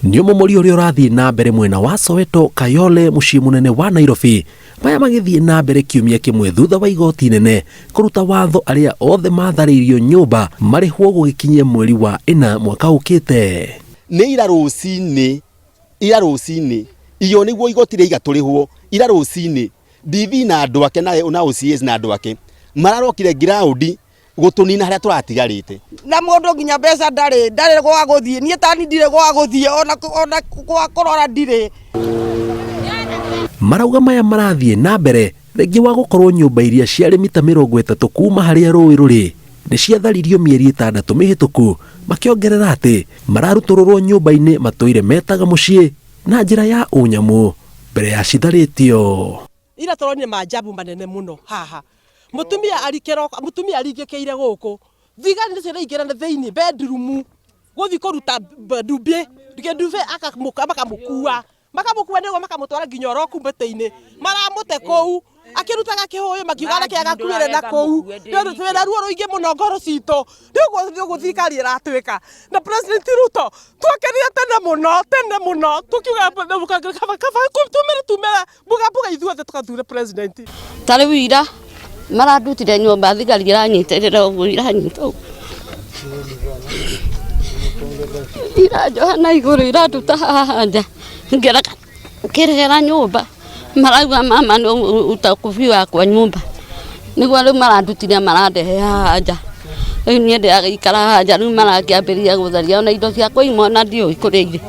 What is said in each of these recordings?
Nĩ ũmomori ũrĩa ũrathiĩ na mbere mwena wa Soweto, Kayole, mũciĩ mũnene wa Nairobi. Maya magĩthiĩ na mbere kiumia kĩmwe thutha wa igoti inene kũruta watho arĩa othe matharĩirio nyũmba marĩhwo gũgĩkinyia mweri wa ĩna mwaka ũkĩte. Nĩ ira rũcinĩ, ira rũcinĩ, iyo nĩguo igoti rĩaiga tũrĩhwo, ira rũcinĩ, DV na andũ ake na OCS na andũ ake mararokire ground gũtũnina harĩa tũratigarĩte. Na mũndũ nginya mbeca ndarĩ, ndarĩ gwa gũthiĩ, niĩ tani ndirĩ gwa gũthiĩ, ona gwa kũrora ndirĩ. Marauga maya marathiĩ na mbere thengia wa gũkorwo nyũmba iria ciarĩ mita 30 kuma harĩa rũĩ rũrĩ nĩ ciatharirio mĩeri 6 mĩhĩtũku, makĩongerera atĩ mararutũrũrwo nyũmba-inĩ matũire metaga mũciĩ na njĩra ya ũnyamũ mbere ya citharĩtio. Ira tũronire manjabu manene mũno haha. Mũtumia arikĩro, mũtumia aringĩkĩire gũkũ. Thigari nĩcio iraingĩra na thĩinĩ bedroom gũthiĩ kũruta ndumbĩ, kĩndumbĩ makamũkua. Makamũkua nĩguo makamũtwara nginya oro kũu mĩtĩ-inĩ. Maramũte kũu akĩrutaga kĩhũyũ makiuga reke agakuĩre na kũu. Nĩ ũndũ twĩna ruo rũingĩ mũno ngoro citũ. Nĩ ũguo nĩguo thirikari ĩratwĩka. Na President Ruto twakenire tene mũno, tene mũno tũkiuga kaba tumĩre tumĩre mbuga mbuga ithuothe tũgathure president. Ta rĩu ira marandutire nyũmba thigari iranyitĩrĩra ũguo iranyita ũguo iranjoha na igũrũ iranduta haha nja ngĩrega ngĩregera nyũmba marauga mama nĩ utakufiwa kwa nyumba nĩguo rĩu marandutire marandehe haha nja rĩu niĩ ndĩragĩikara haha nja rĩu marakĩambĩrĩria gũtharia ona indo ciakwa imwe ona ndiũĩ kũrĩa irĩ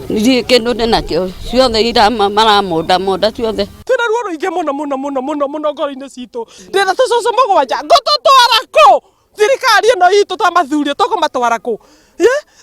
ndirĩ kĩndũ ndĩnakĩo ciothe maramonda monda ciothe. Twĩna ruo rũingĩ mũno mũno mũno mũno mũno ngoro-inĩ citũ. Ndĩna tũcũcũ mũgwanja ngũtũtwara kũ? Thirikari ĩno itũ twamathuria tũkũmatwara kũ?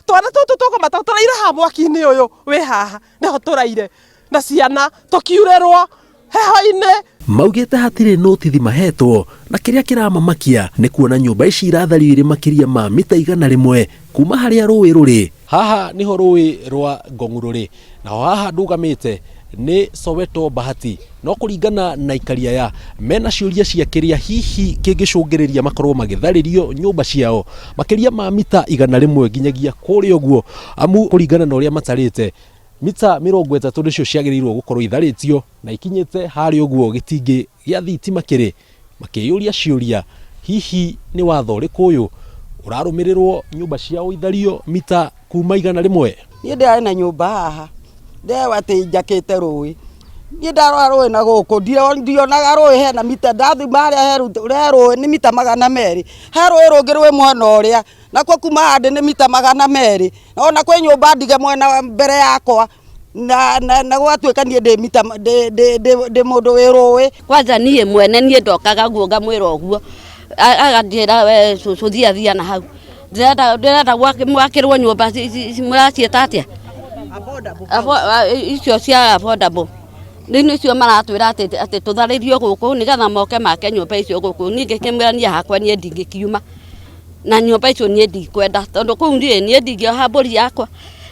Twana tũtũ tũkũmatwara tũraire haha mwaki-inĩ ũyũ wĩ haha nĩho tũraire na ciana tũkiurĩrwo heho-inĩ. Maugĩte hatirĩ notithi mahetwo na kĩrĩa kĩramamakia nĩ kuona nyũmba ici irathario irĩ makĩria ma mita 100 kuma harĩa rũĩ rũrĩ. Haha niho rũĩ rwa Ngong'u rũrĩ, naho haha ndũgamĩte nĩ Soweto Bahati. No kũringana na aikari aya mena ciũria cia kĩrĩa hihi kĩngĩcũngĩrĩria makorwo magĩtharĩrio nyũmba ciao makĩria ma mita 100 nginyagia kũrĩa ũguo, amu kũringana na ũrĩa matarĩte mita 30 nĩcio ciagĩrĩirwo gũkorwo itharĩtio na ikinyĩte harĩa ũguo gĩtingĩ gĩa thitima kĩrĩ, makĩyũria ciũria hihi nĩ watho ũrĩkũ ũyũ ũrarũmĩrĩrwo nyũmba ciao ithario mita kuma 100. Niĩ ndĩrarĩ na nyũmba haha ndewa atĩ njakĩte rũĩ, niĩ ndarora rũĩ na gũkũ ndionaga rũĩ hena mita, ndathima harĩa he rũĩ nĩ mita 200, he rũĩ rũngĩ rwĩ mwena ũrĩa nakuo kuma haha ndĩ nĩ mita 200, ona kwĩ nyũmba ndige mwena mbere yakwa na gũgatuĩka niĩ ndĩ mita ndĩ mũndũ wĩ rũĩ. Kwanza niĩ mwene niĩ ndokaga ũguo ngamwĩra ũguo, akanjĩra we cũcũ thia thia na hau, ndĩrenda mwakĩrwo nyũmba mũraciĩta atĩa? Icio cia affordable. Rĩu nĩcio maratwĩra atĩ tũtharĩrio gũkũ nĩgetha moke make nyũmba icio gũkũ. Niĩ ngĩkĩmwĩra niĩ hakwa niĩ ndingĩkiuma na nyũmba icio niĩ ndikwenda tondũ kũu niĩ ndingĩoha mbũri yakwa,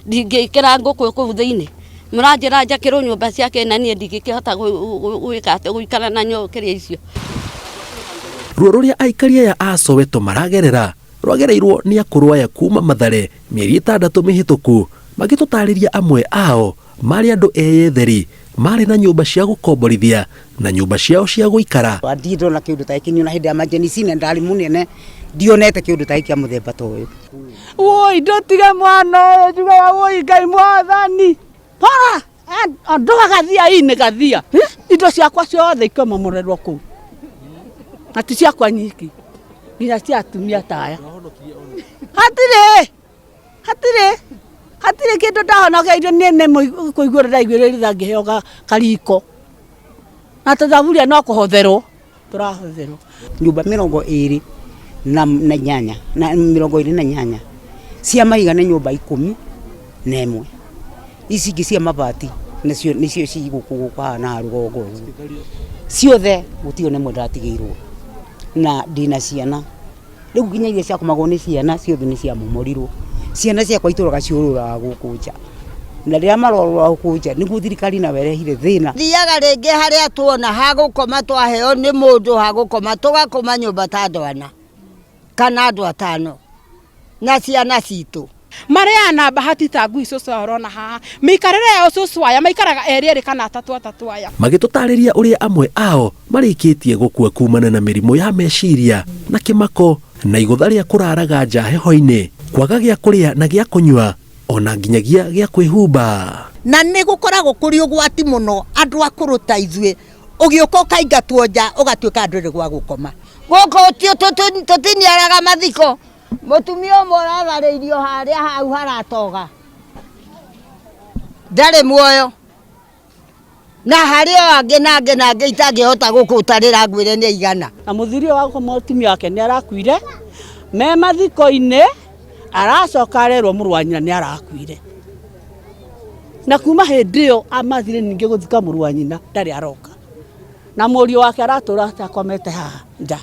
ndingĩkĩra ngũkũ kũu thĩinĩ. Mũranjĩra njakĩrwo nyũmba cia kĩ na niĩ ndingĩkĩhota gwĩka atĩ gũikara na kĩrĩa icio. Ruo rũrĩa aikari aya a Soweto maragerera rwagereirwo nĩ akũrũ aya kuma Mathare mĩeri 6 mĩhĩtũku, magĩtũtarĩria amwe ao marĩ andũ eyetheri marĩ na nyũmba cia gũkomborithia na nyũmba ciao cia gũikara. Ndirĩ ndona kĩũndũ ta gĩkĩ niĩ ona hĩndĩ ya Gen Z na ndarĩ mũnene ndionete kĩũndũ ta gĩkĩ kĩa mũthemba ta ũyũ. Woi ndũtige mwana ũyũ njugaga woi Ngai mwathani hora ondoa gathia-inĩ gathia indo ciakwa ciothe ikamomorerwo kũu na ti ciakwa nyiki nginya cia atumia ta aya hatirĩ hatirĩ hatirĩ kĩndũ ndahonokeirio niĩ nĩ kũiguĩra ndaiguĩrĩire ritha ngĩheo kariko na tũthaburia no kũhotherwo tũrahotherwo. Nyũmba 28 na 28 cia mahiga nĩ nyũmba 11, ici ingĩ cia mabati nacio nĩcio ci gũkũ gũkũ haha na haha rũgongo ũguo, ciothe gũtirĩ ona ĩmwe ndatigĩirwo na ndĩna ciana, rĩu nginya iria ciakomagwo nĩ ciana ciothe nĩ ciamomorirwo, ciana ciakwa itũraga ciũrũraga gũkũ nja, na rĩrĩa marorũra gũkũ nja nĩguo thirikari nayo ĩrehire thĩna. Thiaga rĩngĩ harĩa tuona ha gũkoma twaheo nĩ mũndũ ha gũkoma tũgakoma nyũmba ta andũ ana kana andũ atano na ciana citũ. Marĩaga na bahati ta ngui cũcũ aya ũrona haha. Mĩikarĩre yao cũcũ aya maikaraga erĩ erĩ kana atatũ atatũ aya. Magĩtũtarĩria ũrĩa amwe ao marĩkĩtie gũkua kumana na mĩrimũ ya meciria na kĩmako na igũtha rĩa kũraraga nja heho-inĩ, kwaga gĩa kũrĩa na gĩa kũnyua ona nginyagia gĩa kwĩhumba. Na nĩ gũkoragwo kũrĩ ũgwati mũno andũ akũrũ ta ithuĩ, ũgĩũka ũkaingatwo nja ũgatuĩka ndũrĩ gwa gũkoma. Gũkũ tũtiniaraga mathiko, mũtumia ũmwe ũratharĩirio harĩa hau haratoga ndarĩ muoyo, na harĩ o angĩ na angĩ na angĩ itangĩhota gũkũtarĩra ngwĩre nĩ aigana. Na mũthuri ũyũ wa mũtumia wake nĩ arakuire me mathiko-inĩ, aracoka arerwo mũrũ wa nyina nĩ arakuire, na kuma hĩndĩ ĩyo amathire ningĩ gũthika mũrũ wa nyina ndarĩ aroka, na mũriũ wake aratũra akomete haha nja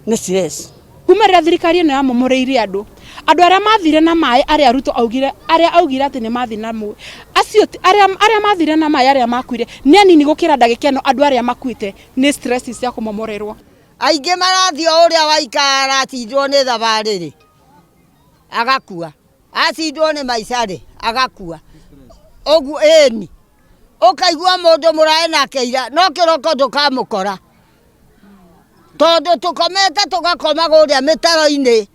nĩ stress. Kuma rĩrĩa thirikari ĩno yamomoreirie andũ, andũ arĩa mathire na maĩ, arĩa Ruto augire, arĩa augire atĩ nĩ mathire na maĩ, acio arĩa mathire na maĩ arĩa makuire nĩ anini gũkĩra ndagĩka ĩno andũ arĩa makuĩte nĩ stress cia kũmomorerwo. Aingĩ marathiĩ o ũrĩa waikara aracindwo nĩ thabarĩ rĩ, agakua, acindwo nĩ maica rĩ, agakua. Ũguo ĩni, ũkaigua mũndũ mũrae nake ira, no kĩroko ndũkamũkora. Tondũ tũkomete tũgakoma kũrĩa mĩtaro-inĩ,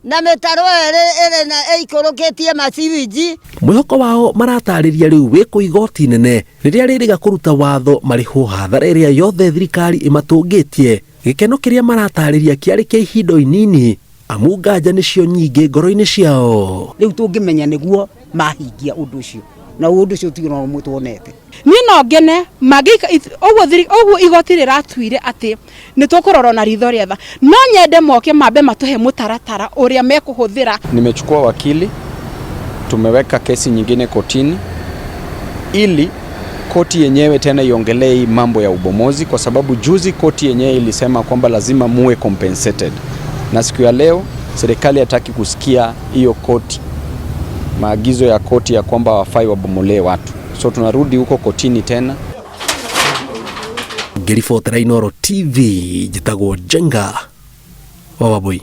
na mĩtaro ĩyo ĩrĩ na ĩikũrũkĩtie maciwinji. Mwĩhoko wao maratarĩria rĩu wĩ kũ igoti inene rĩrĩa rĩrĩga kũruta watho marĩhwo hathara ĩrĩa yothe thirikari ĩmatũngĩtie. Gĩkeno kĩrĩa maratarĩria kĩarĩ kĩa ihinda inini, amu nganja nĩcio nyingĩ ngoro-inĩ ciao. Rĩu tũngĩmenya nĩguo mahingia ũndũ ũcio, na ũndũ ũcio ti ona ũmwe tuonete. Niĩ no ngene ũguo igoti rĩratuire atĩ nĩ tũkũrorwo na ritho rĩa tha, no nyende moke mambe matũhe mũtaratara ũrĩa mekũhũthĩra. Nimechukua wakili, tumeweka kesi nyingine kotini ili koti yenyewe tena iongelee hii mambo ya ubomozi, kwa sababu juzi koti yenyewe ilisema kwamba lazima muwe compensated, na siku ya leo serikali hataki kusikia hiyo koti, maagizo ya koti ya kwamba wafai wabomolee watu. So tunarudi huko kotini tena. Ngĩribotera Inooro TV, njĩtagwo Njenga wa Wambui.